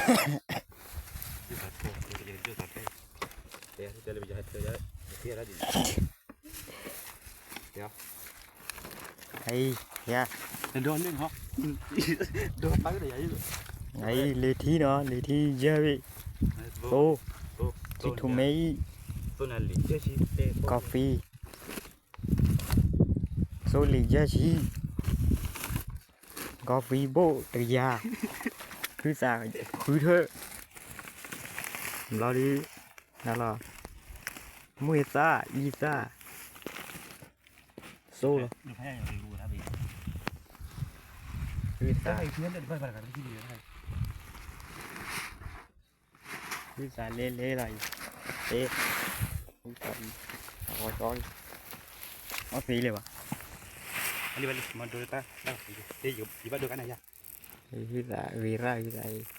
အံၤ ယၤ အံၤ လံာ်ထံနီၤ လံာ်ထံယဲၢ်ဘ့ၣ် သိ ထံထူၣ်မ့အံၤ coffee သိလံာ်ယဲၢ်ဆံ coffee ဘိၣ်တကယၤ ဟုသးဃုထၢၣ် ဘျီဒု နလီၤ မုၢ်သၣ် အံသၣ် သိလီၤ ဟုသး ဟုသးလဲၤလဲၤလီၤအံၤ တဲ ဟုသးအံၤ အဂီၤကၠီ အီၣ်သ့လၢၤဘၣ် အလံဘၣ်လံ မၤဒိတၢ် ယဘၣ်ဒိကနၤယၤ ဟုသးဂ့ၤရၣ်ဟုသးအံၤ